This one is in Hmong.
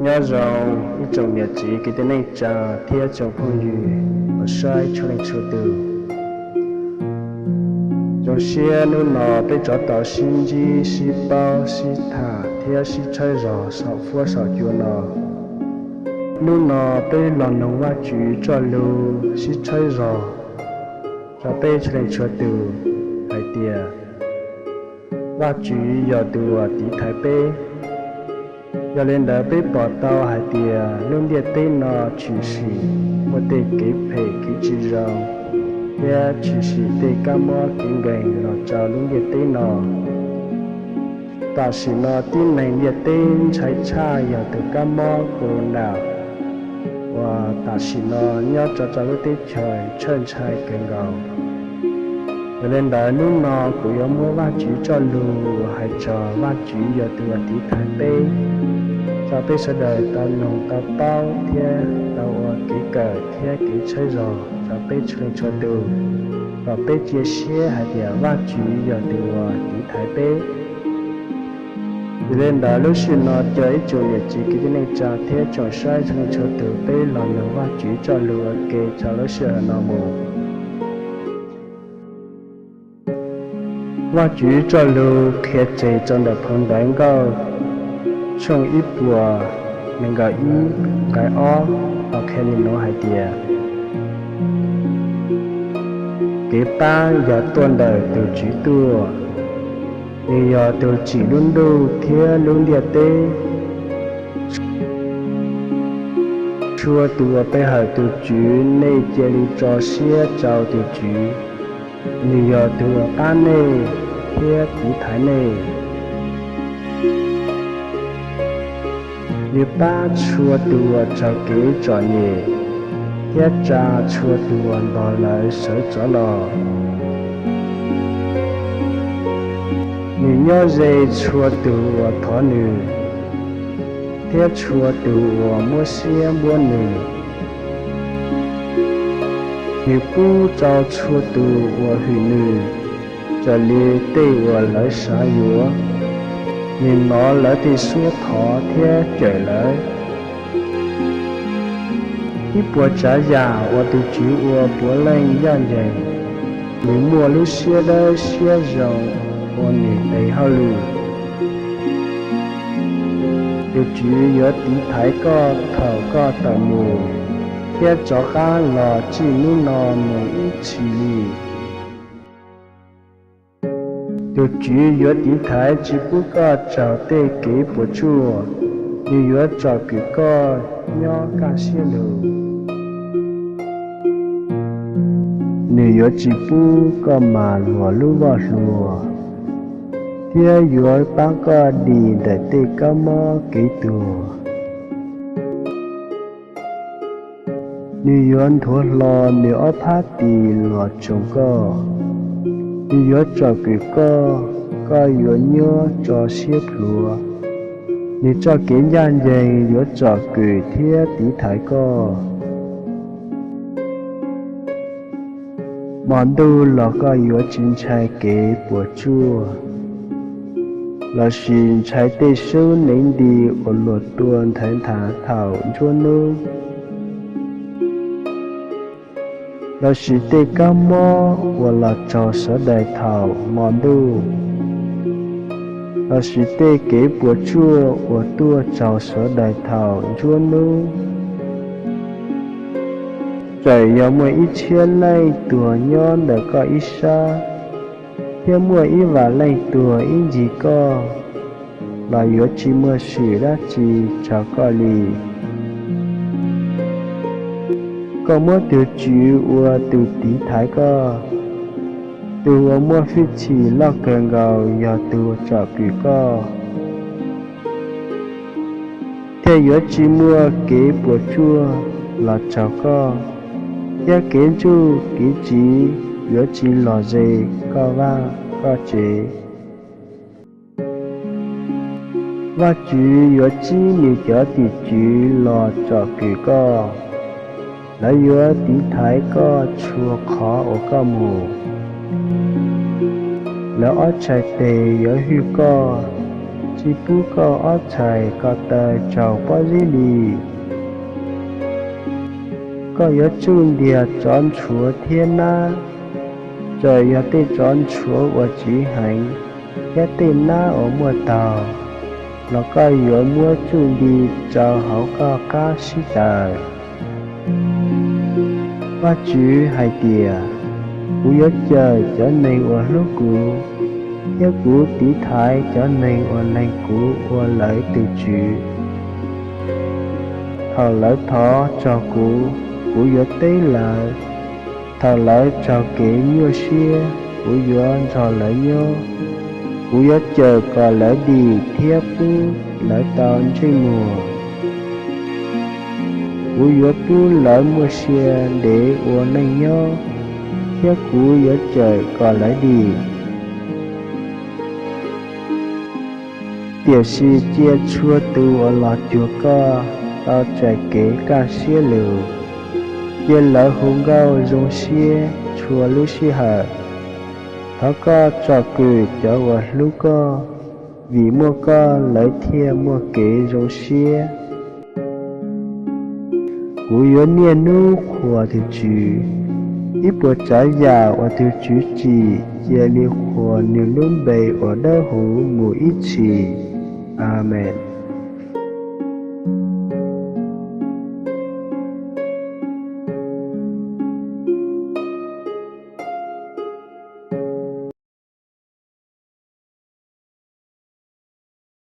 Nyob zoo ib tsoom niam txiv kwv tij neej tsa thiab tsoom phooj ywg uas saib tshua leej tshua tus. Zoo siab hnub no peb rov tau sib ntsib sib paub sib tham thiab sib tshawb zog saum fuab saum cua no. Hnub no peb los noog Vajtswv txoj lus sib tshawb zog rau peb tshua leej tshua tus hais tias Vajtswv yog tus uas tiv thaiv peb. Yog li ntawd peb pom tau hais tias lub ntiaj teb no tshwm sim muaj tej kev phem kev tsis zoo thiab tshwm sim tej kab mob kev nkeeg los rau lub ntiaj teb no. Tam sim no tib neeg ntiaj teb ntshai tshaj yog tus kab mob corona uas tam sim no nyob rau rau lub teb chaws tshawj ntshai kawg nkaus. Yog li ntawd hnub no kuv yuav muab Vajtswv txoj lus uas hais txog Vajtswv yog tus uas tiv thaiv peb, rau peb sawv daws tau noog tau paub thiab tau ua kev kawm thiab kev tshawb zog rau peb tshua leej tshua tus, kom peb cia siab hais tias Vajtswv yog tus uas tiv thaiv peb. Yog li ntawd lub sij hawm no caw ib tsoom niam txiv kwv tij neej tsa thiab tsoom saib tshua leej tshua tus peb los noog Vajtswv txoj lus ua ke rau lub sij hawm no mus. Vajtswv txoj lus qhia tseg rau ntawm phau Ntawv Nkauj tshooj ib puas nees nkaum ib nqai ob tau qhia li no hais tias, kev pab yog tuaj ntawm tus Tswv tuaj, nws yog tus tsim lub ntuj thiab lub ntiaj teb. Txhua tus uas pe hawm tus Tswv, nej cia li tso siab rau tus Tswv, nws yog tus uas pab nej thiab tiv thaiv nej. Nws pab txhua tus uas raug kev txom nyem thiab tsa txhua tus uas ntog lawv sawv rov los. Nws nyob ze txhua tus uas thov nws thiab txhua tus uas muab siab npuab nws. Nws pub rau txhua tus uas hwm nws raws li tej uas lawv xav yuav. Nws hnov lawv tej suab thov thiab cawm lawv. Ib puas tsav yam uas tus Tswv ua puav leej ncaj ncees. Nws muaj lub siab dawb siab zoo ua nws tes hauj lwm. Tus Tswv yuav tiv thaiv koj thaum koj tawm mus thiab rov qab los txij hnub no mus ib txhis li. Tus Tswv yuav tiv thaiv tsis pub koj raug tej kev puas tsuaj, nws yuav tsom kwm koj nyob kaj siab lug. Nws yuav tsis pub koj mam luag lub voj hlua, thiab yuav pab koj dim ntawm tej kab mob kev tuag. Nws yuav nthuav hlo nws ob phab tis los tsoom koj. Nws yuav tsom kwm koj, koj yuav nyob tso siab plhuav. Nws txoj kev ncaj ncees yuav tsom kwm thiab tiv thaiv koj. Hmo ntuj los koj yuav tsis ntshai kev puas tsuaj, lossis ntshai tej xub neev nti uas luag tua nthawv nthav thaum nruab hnub, lossis tej kab mob uas los raug sawv daws thaum hmo ntuj, lossis tej kev puas tsuaj uas tuaj raug sawv daws thaum nruab hnub. Txawm yog muaj ib txhiab leej tuag nyob ntawm koj ib sab, thiab muaj ib vam leej tuag ib ncig koj, los yuav tsis muaj swm dab tsi raug koj li. Koj muab tus Tswv ua tus tiv thaiv koj, tus uas muaj hwj chim loj kawg nkaus yog tus tsom kwm koj, thiaj yuav tsis muaj kev puas tsuaj los raug koj, thiab kev ntsuj kev tsiv yuav tsis lom zem koj vaj koj tsev. Vajtswv yuav txib nws cov tim tswv los tsom kwm koj, lawv yuav tiv thaiv koj txhua qhov uas koj mus. Lawv ob txhais tes yuav hwj koj, tsis pub koj ob txhais ko taw raug pob zeb li. Koj yuav tsuj ntiag tsov ntshuav thiab nab, txawm yog tej tsov ntshuav uas tsiv heev thiab tej nab uas muaj taug los koj yuav muab tsuj nti rau hauv koj qab sib taws. Vajtswv hais tias, Kuv yuav cawm cov neeg uas hlub kuv, thiab kuv tiv thaiv cov neeg uas lees kuv ua lawv tus Tswv. Thaum lawv thov txog kuv, kuv yuav teb lawv. Thaum lawv raug kev nyuaj siab, kuv yuav nrog lawv nyob. Kuv yuav cawm kom lawv dim thiab pub lawv tau ntsej muag. Kuv yuav pub lawv muaj sia ntev ua neej nyob, thiab kuv yuav cawm kom lawv dim. Tiam sis cia txhua tus uas los cuag koj tau txais kev kaj siab lug. Cia lawv hu nkauj zoo siab txhua lub sij hawm. Thov koj tsom kwm cov uas hlub koj, vim muaj koj lawv thiaj muaj kev zoo siab. Kuv yuav niaj hnub qhuas tus Tswv. Ib puas tsav yam uas tus Tswv tsim cia li qhuas nws lub npe uas dawb huv mus ib txhis. Amees.